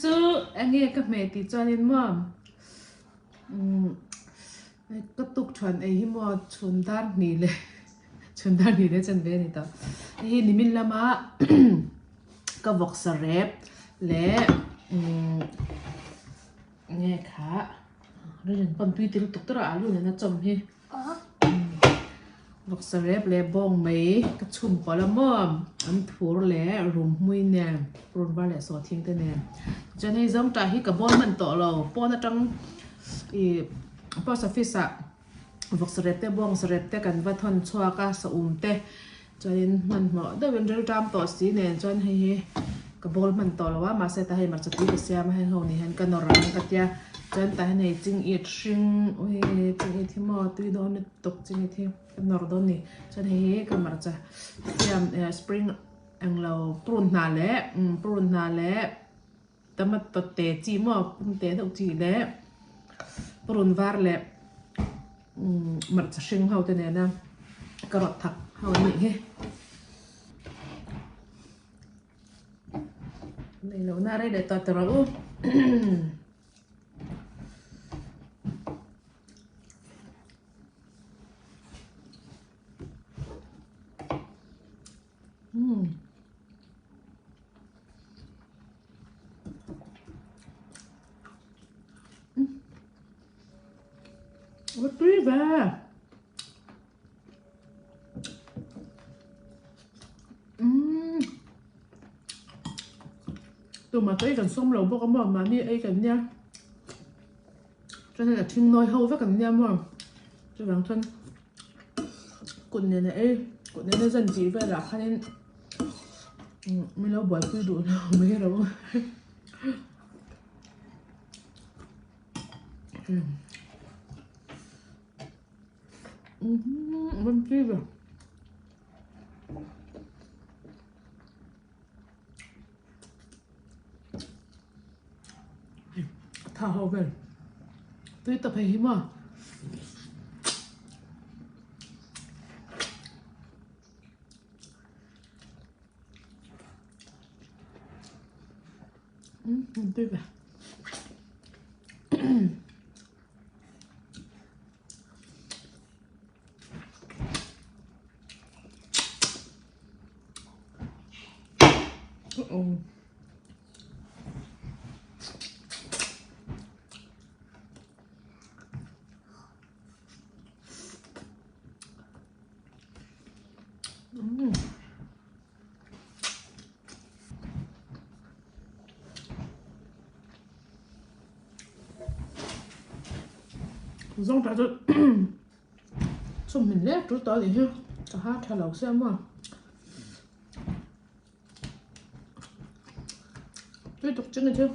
chu enge ka hmeh tih chuanin maw umm ka tuk thuan ei hi maw chhun dar hnih leh chhun dar hnih leh chanve a ni tawh. Hei hi nimin lama ka vawksa rep leh umm enge kha rilin pawn tui ti lutuk tawrh a alu nena chawm hi. Vawksa rep leh bawng mai ka chhum pawlh a maw an thur leh rum hmui nen purun var leh sawhthing te nen chuan hei zawng tah hi ka bawl hman tawh lo pawn atang ih post office ah vawksa rep te bawngsa rep te kan va thawn chhuak a saum te Chuanin hmanhmawh deuhin rilṭam tawh si nen chuan hei hi ka bawl hman tawh lo a, mahse tah hei hmarcha tui ka siam a, heng ho ni hian ka nawr ang ka tia, chuan tah hian hei ching it hring ui ching it hi maw tui dawn lutuk ching it hi ka nawr dawn a ni, chuan hei hi ka hmarcha siam eh spring englo purun hnah leh umm purun hnah leh tomato te chi maw pum te deuh chi leh purun var leh umm hmarcha hring ho te nena ka rawt thak ho an nih hi nei loh na rei leh tawh tawh rawh u. Va tui ve. Umm. Tumah chu ei kan sawm lo bawk a maw mahni ei kan nia. Chuan hei a thing nawi ho vek an nia maw. Chuvang chuan kut nena ei kut nena zan tih velah khanin min lo buaipui duh lo mai ro. Tha ho vel tui ta phei hi maw. Umm tui ve. Uh-oh. Mm. Zawng tah chu chhum min lek tul tawh a nih hi ka ha tha lo sia maw tui tuk ching a chu.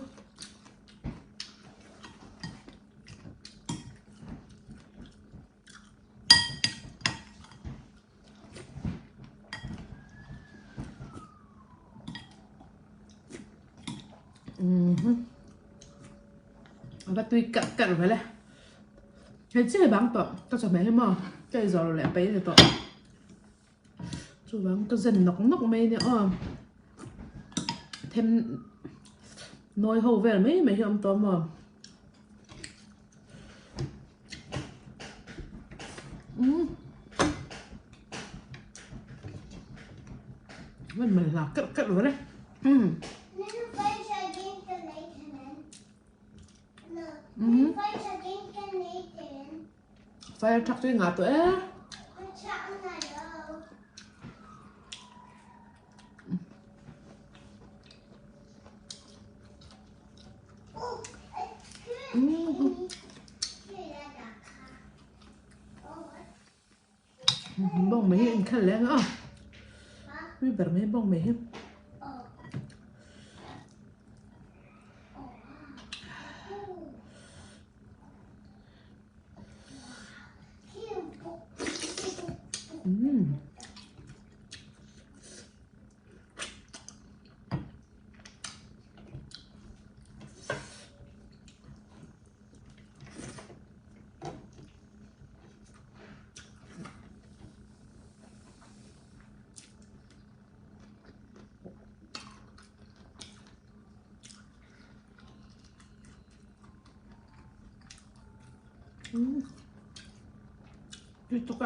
A va tui karh karh ve le hei chiah hi bang tawh ka chawhmeh hi maw ka ei zawh loh leh peih a ni tawh chuvang ka zen nawk nawk mai a nia aw them nawi ho vel mai mai hi a awm tawh maw. Fire truck chu i ngah tawh e. Bawng mai hi a inkhelh leh ang a tui ber mai bawng mai hi. Tui tuk a.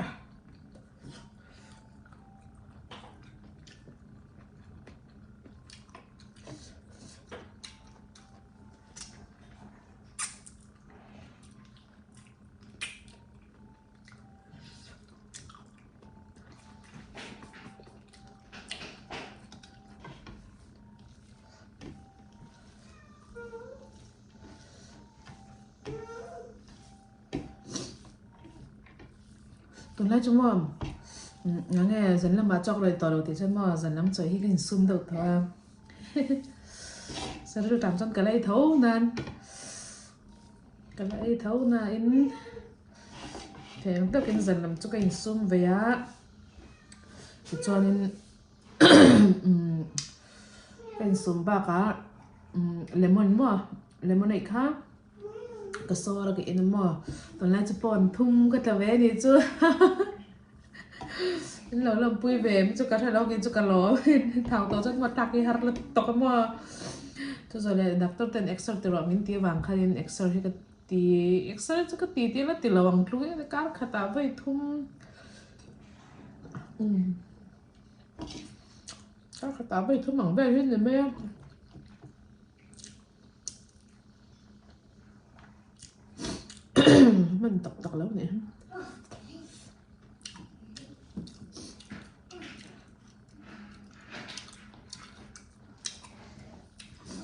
Tunlai chu maw enge zan lamah chawk rei tawh lo tih chuan maw zan lam chawi hi ka insum deuh tawh a saril tam chuan ka la ei tho nan ka la ei tho nain thei ang takin zan lam chu ka insum ve a tichuanin ka insum bakah lemon maw lemon aih kha. Ka sawr a ka en a maw tunlai chu pawn thum ka tla ve anih chu in lo lawmpui ve mi chu ka hre lo kei chu ka lawm thau tawh chuan maw tlak hi har la tawk a maw chu zawh leh doctor ten exer ti rawh min tih avang khanin exer hi ka ti exer chu ka ti tih la ti lo ang tluk in kar khatah vawi thum umm kar khatah vawi thum ang vel hi a ni mai a. Hman tak tak lo nih hi.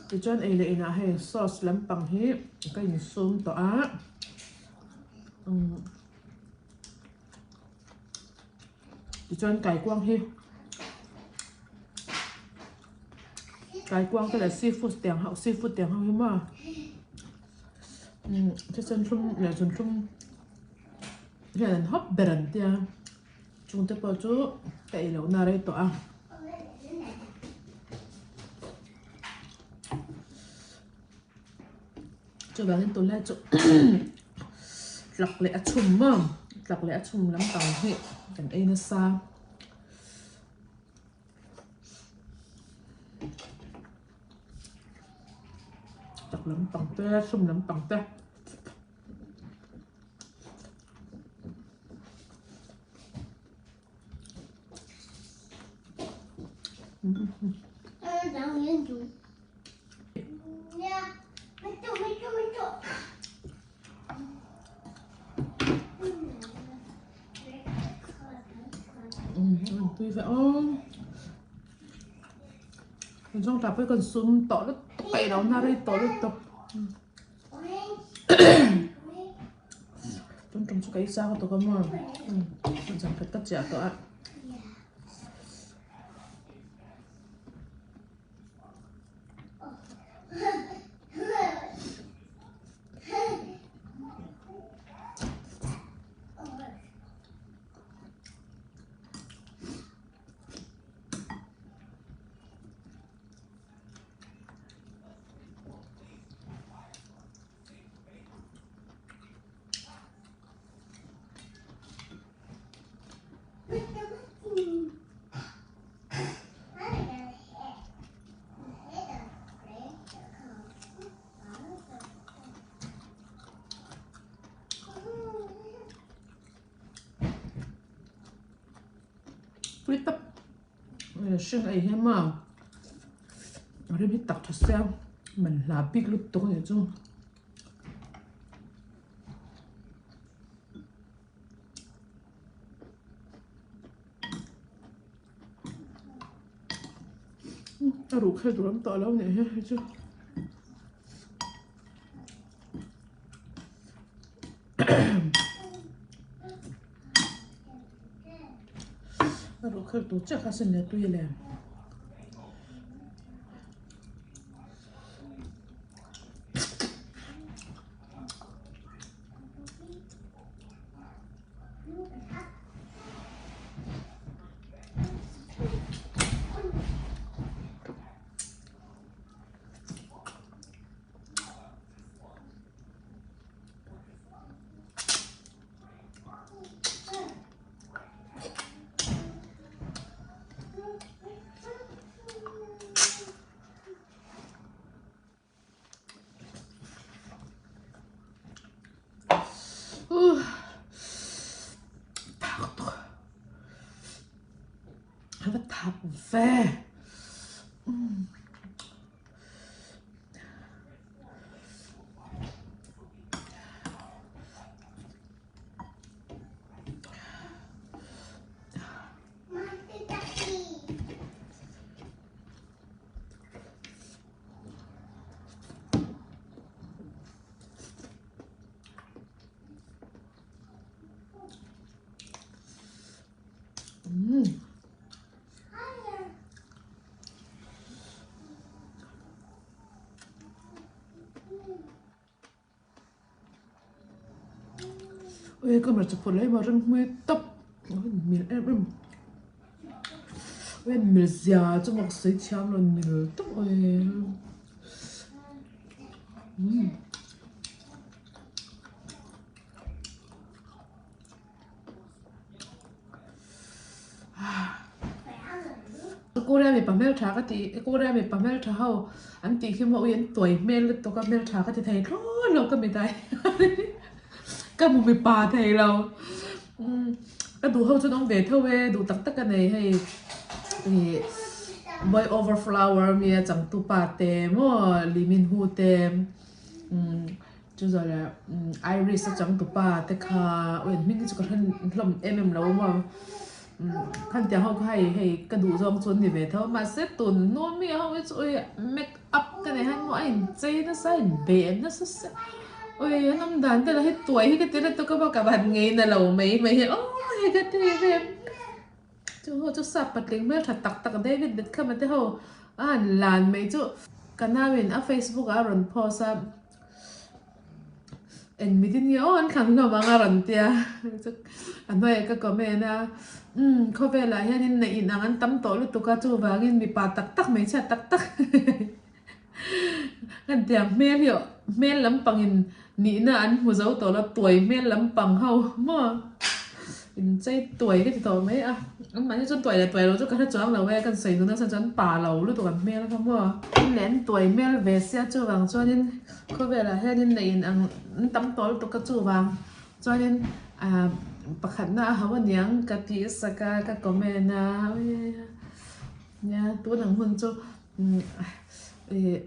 Tichuan ei leh inah hei sauce lampang hi ka insum tawh a tichuan kaikuang hi kaikuang te leh seafood tiang ho seafood tiang ho hi maw thisen thlum leh zun thlum hian an hawp ber an tia chung te pawh chu ka ei lohna a rei tawh a. Chuvangin tunlai chu tlak leh a chhum maw tlak leh a chhum lampang hi kan ei nasa. Tlak lampang te chhum lampang te. Tui ve aw. Zawng tah pawh hi kan sum tawh lutuk a ilo na rei tawh lutuk. Tun tum chu ka ei chak lutuk a maw. Zan khat ka chiah tawh a. Tui tak hring ei hian maw a rem hi tak tha sia man hla bik lutuk a nih chu. A ruh kher tur awm tawh lo nih hi hei chu. A ruh kher tur chiah kha a sin leh tui le. Fe. Ui ka hmeichhe phur leh em a ring hmui tawp mil em em ui mil zia chu mak sawi thiam lo mil tawp ui umm. Korea mipa hmeltha ka tih Korea mipa hmeltha ho an tih khi maw ui an tuai hmel lutuk a hmeltha ka ti thei thlawt lo ka mitai ka hmu mipa thei lo umm ka duh ho chu an awm ve tho e duh tak tak a nei hei ih boy over flower mi a changtu pa te maw Lee Min Ho te umm. Chu zawh leh Iris a changtupa te kha aw in hming hi chu ka hre hlawm em em lo a maw khan tiang ho kha hei hei ka duh zawng chu an ni ve tho mahse tun hnu mi ho hi chu ui make up te nei hian maw a inchei nasa a inbeh nasa sia ui an awm dan te lah hi tuai hi ka ti lutuk a maw ka van ngei na lo mai mai hi aw hei ka ti em chu ho chu sap patling hmeltha tak tak David Beckham a te ho a han lan mai chu ka nau in a facebook ah a rawn post a. Eng mitin nge aw an thlan hlawm ang a rawn tia a hnuaiah ka comment a umm khawvelah hianin neih inang an tam tawh lutuk a chuvangin mipa tak tak hmeichhia tak tak kan tiang hmel hi hmel lampangin nihna an hmu zo tawh lo tuai hmel lampang ho maw inchei tuai ka ti tawh mai a anmahni chuan tuai leh tuai lo chu ka hre chuang lo e kan sawi nuna chuan chuan pa lo lutuk an hmel kha maw leh an tuai hmel ve sia chuvang chuanin khawvelah hianin neih in ang an tam tawh lutuk a chuvang chuanin ah pakhatna a ho aniang ka tih sak a ka comment a nia tun ang hun chu ih.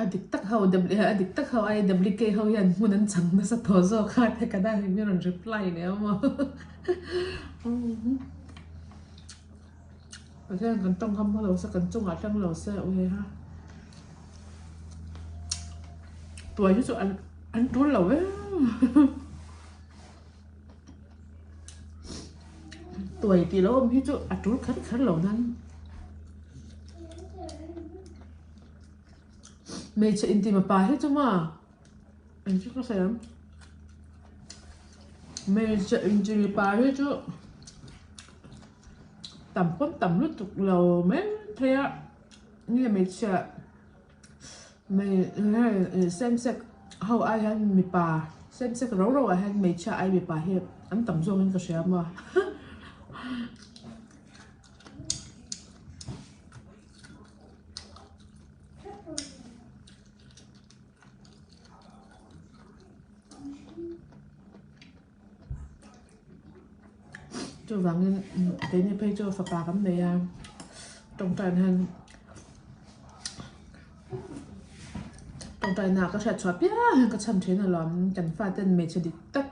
A dik tak ho a dik tak ho ai WK ho hian hmun an chang nasa tawh zawk a te ka dang hi min rawn reply leh a maw Pathian kan tawng ham lo se kan chungah thleng lo se ui ha tuai hi chu an an tul lo em tuai tih lo awm hi chu a tul kher kher lo nan. Hmeichhe inti mipa hi chu maw eng chu ka sawi ang hmeichhe inti mipa hi chu tam pawn tam lutuk lo mai thei a nge hmeichhia same sex ho ai hian mipa same sex ro ro ah hian hmeichhia ai mipa hi an tam zawk in ka hria maw. Chuvangin keini phei chu fapa kan nei a tawngtai hian tawngtai na ka hriat chhuah piang hian ka chhan thin alawm kan faten hmeichhe dik tak.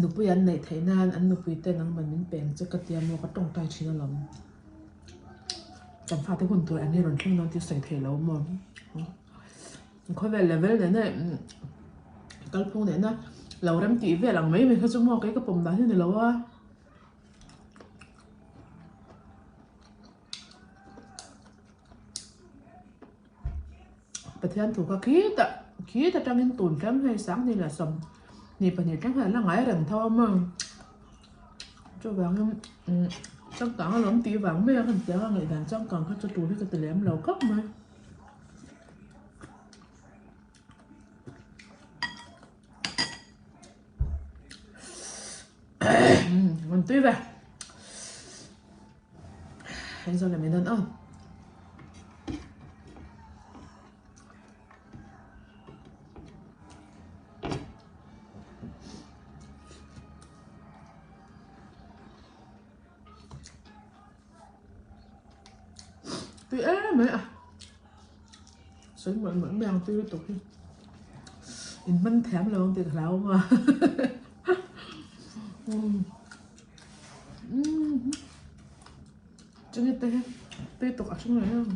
Nupui an neih theih nan an nupui te nangman min peng che ka tia maw ka tawngtai thin alawm. Kan fate hun tur ang hi rawn thleng dawn tih sawi theih lo maw. Khawvel level nena kalphung nena lo rem tih vel ang mai mai kha chu maw kei ka pawm dan hi a ni lo a. Pathian thu kha khitah khit atangin tun thleng hei sanghnih leh sawmhnih pahnih thleng hian a la ngai reng tho a maw chuvangin umm changkang alawm tih vang mai a kan tiang a ngaihdan changkang kha chu tur hi ka ti lem lo khawp mai. An tui ve. Heng zawng leh mai dawn aw. Tui em mai a. Sawi mawlh mawlh mai ang tui lutuk hi. In hman thiam lo ang tih ka hlau awm a. Chungi te hi tui tuk a hring leh em.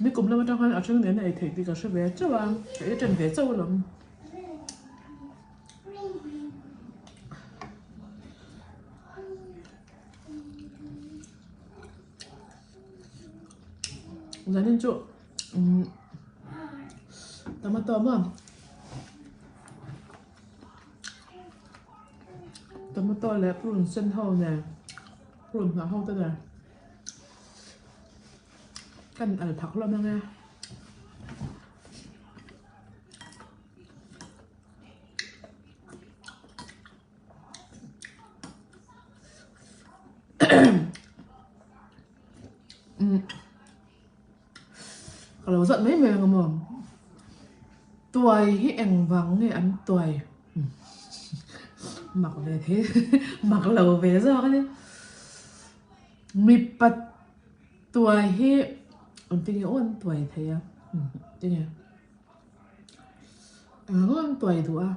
Nikum lam atang khan a hring nen a ei theih tih ka hre ve chauh a, ka ei ṭan ve chauh alawm. Zanin chu umm tomato maw tomato leh purun sen ho nen purun hnah ho te nen kan al phak hlawm ang e. Ka lo zawt mai mai ang a maw? Tuai hi eng vang nge an tuai? Mak ve thei mak lo ve zawk a nia. Mipa tuai hi engtin nge aw an tuai thei a? Tinge? Eng an tuai duh a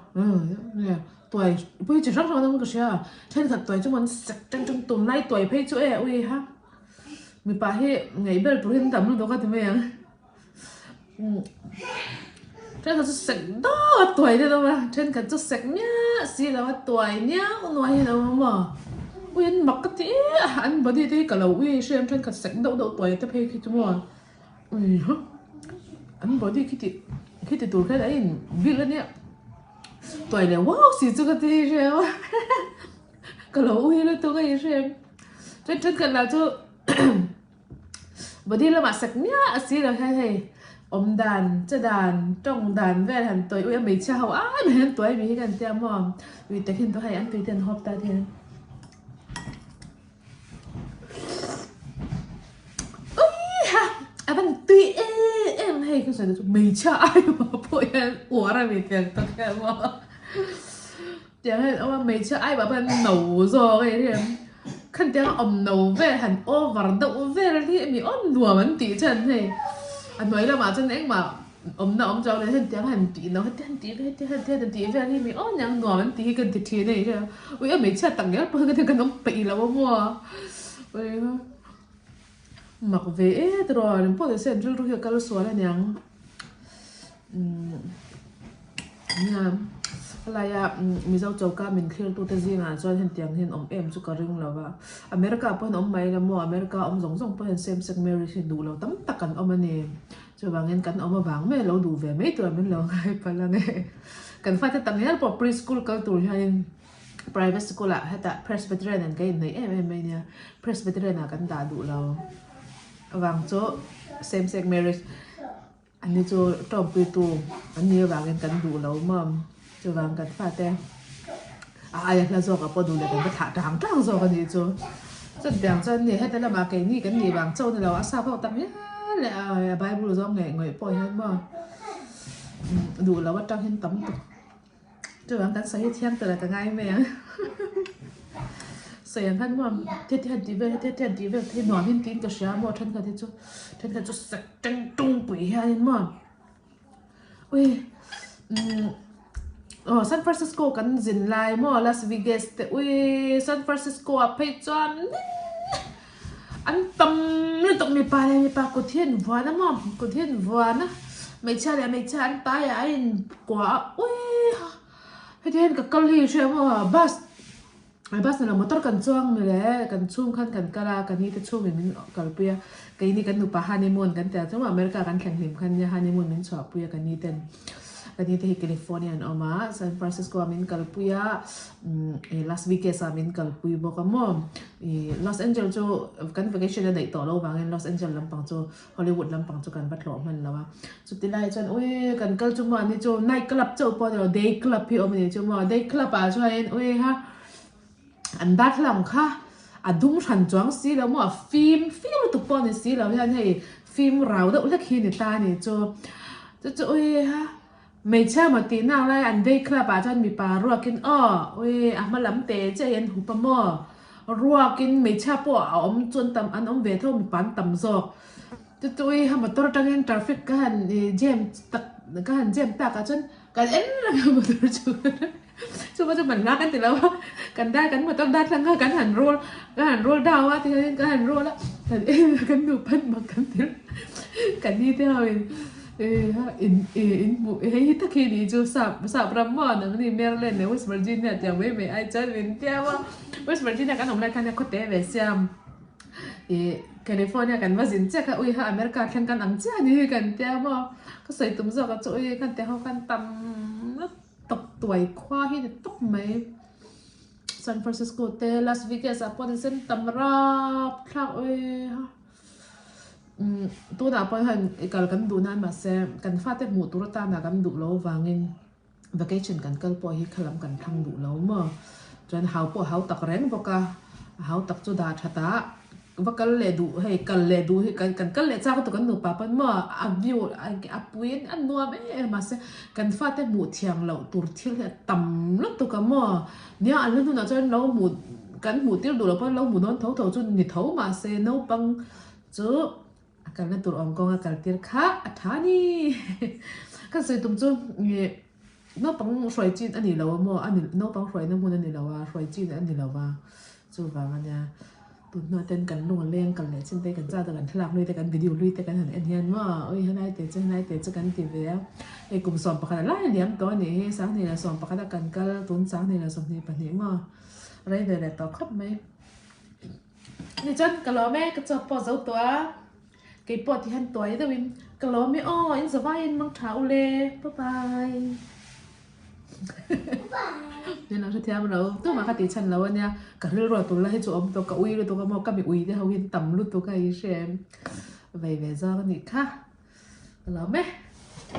nge tuai pawh hi chi hrang hrang an awm ka hria thenkhat tuai chu an sek tang tang tum lai tuai phei chu e ui ha mipa hi ngaih ber tur hi an tam lutuk a ti mai ang thenkhat chu sek dawk a tuai te an awm a thenkhat chu sek miah si lo a tuai niau nuai hi an awm a maw ui an mak ka ti e a an body te hi ka lo ui hriat thenkhat sek deuh deuh tuai te phei khi chu maw. An body khi ti khi ti tur khian a in build a nia tuai leh uau si chu ka ti hrem a ka lo ui lutuk a i hrem chuan thenkhat lah chu body lamah sak miah a si lo hian hei awm dan che dan tawng dan vel han tuai ui a hmeichhia ho ai mai hian tuai mi hi ka intia maw ui takin pawh hei an tui te an hawp ta te hian. Uiha! A van tui em em hei ka sawi chu hmeichhia ai mah pawh hian uar a ni tiang tak hian maw tiang hian awm a hmeichhia ai mah pawh hian no zawk a ni hian khan tiang a awm no vel han over deuh vel hi mi awm nuam an tih chhan hei a hnuai lamah chuan engmah awmna awm chuang lo hian tiang han tih no heti han tih vel heti han tih vel tih vel hi mi aw niang nuam an tih hi kan ti thin a ni hria ui a hmeichhia tak ngial pawh hi kan awm peih lo a maw ui mak ve e tiraw engpawh ni se an rilru hi a kal sual aniang umm nia helaia mizo choka min thlir tute zingah chuan hetiang hian awm em chu ka ring lo va America pawh hian awm mai la maw America awm zawng zawng pawh hian same sex marriage hi duh lo tam tak an awm a ni. Chuvangin kan awm avang mai lo duh ve mai tur min lo ngai palh ang e. Kan fate tak ngial pawh pre-school kal tur hianin private school ah hetah Presbyterian an ka inhnaih em em mai nia. Presbyterian ah kan dah duh lo avang chu same sex marriage an ni chu tawngpuitu an nih avangin kan duh lo maw. Chuvang kan fate a aia hla zawk ah pawh duh leh kan va thlah tang tang zawk a nih chu. Chutiang chuan ni heta lamah keini kan nih vang chauh ni lo a sap ho tak ngial leh a bible zawng ngei ngawih pawh hian maw duh loh atang hian tam tuk. Chuvang kan sawi hi thiang tel ah ka ngai mai ang. Sawi ang khan maw heti han tih vel heti han tih vel te hi nuam in tiin ka hria maw thenkhat hi chu thenkhat chu sak teng tung pui hianin maw. Ui umm aw San Francisco kan zin lai maw Las Vegas te ui San Francisco ah phei chuan an tam lutuk mipa leh mipa kut hi an vuan a maw kut hi an vuan a hmeichhia leh hmeichhia an taiah a inkuah a ui heti hian ka kal hi i hria maw bus. Bus ni lo motor kan chuang mi le kan chhung khan kan kal a ka ni te chhung in min kalpui a keini kan nupa honeymoon kan ti a chuan America kan thleng hlim khan nia honeymoon min chhuahpui a ka ni ten ka ni te hi California an awm a San Francisco ah min kalpui a umm Las Vegas ah min kalpui bawk a maw ih Los Angeles chu kan vacation a daih tawh loh vangin Los Angeles lampang chu Hollywood lampang chu kan va tlawh hman lo a chuti lai chuan ui kan kal chu maw ani chu night club chauh pawh a ni lo day club hi a awm a ni chu maw day club ah chuanin ui ha an darthlalang kha a dum hran chuang si lo maw a fim fim lutuk pawh a ni si lo hian hei fim rau deuh hlek hi a ni ta a ni chu chu chu ui ha hmeichhia maw tih nak lai an day club ah chuan mipa ruakin aw ui a hma lam te chiah hi an hup a maw. Ruakin hmeichhia pawh a awm chu an tam an awm ve tho mipa an tam zawk. Chu chu ui ha motor atangin traffic ka han ih jam tak ka han jam tak ah chuan kan en reng a motor chu chuvang chu man hla kan ti lo a kan dar kan motor dar tlang kha kan han roll ka han roll down a tihian ka han roll a kan en a kan nupa an mak kan ti kan ni te ho in ih in ih in hmuh hei hi tak hi ni chu sap sap ram maw nangni Maryland leh West Virginia tiang mai mai ai chuan min tiam a West Virginia kan awm lai khan khawte ve siam. Ih California kan va zin chiah kha ui kha America thleng kan ang chiah a ni hi kan tia maw ka sawi tum zawk a chu ui khan te ho khan tam tawk tuai khua hi ni tawp mai San Francisco te Las Vegas ah pawh ni sen tam rap thlak ui ha umm tunah pawh hian i kal kan duh nan mahse kan fate hmuh tur atana kan duh loh avangin. Vacation kan kal pawh hi khalam kan thlang duh lo maw? Chuan hau pawh a hau tak reng bawk a, a hau tak chu dah that a, va kal leh duh hei kal leh duh hi kan kan kal leh chak lutuk an nupa pawn maw a view a puiin a nuam em em mahse kan fate hmuh thiam loh tur thil hi a tam lutuk a maw? Nia an la hnunah chuan lo hmuh kan hmuh tir duh loh pawn lo hmuh dawn tho tho chu ni tho mahse naupang chu A kalna tur awm kawnga kal tir kha a tha a ni. Ka sawi tum chu ih naupang hruai chin a ni lo a maw a ni naupang hruaina hmun a ni lo a hruai chin a ni lo va chuvang a nia tunhma ten kan lung a leng kal leh chin te kan chât a kan thlalak hlui te kan video hlui te kan han en hian maw ui helai te chu helai te chu kan ti ve a hei kum 11 a lai liam tawh a nih hi 2011 a kan kal tun 2022 maw rei ve leh tawh khawp mai. Ni chuan ka lawm e, ka chawp pawh zo tawh a, kei pawh ti hian tuai deuhin ka lawm e aw, in zavaiin mang tha u le, bye bye. Ni lo hrethiam lo, tumah ka tih chhan lo ania, ka rilru a tul la hi chu awm tawh, ka ui lutuk a maw, ka mi ui te ho hi an tam lutuk a i hre em, vei ve zawng a nih kha, ka lawm e.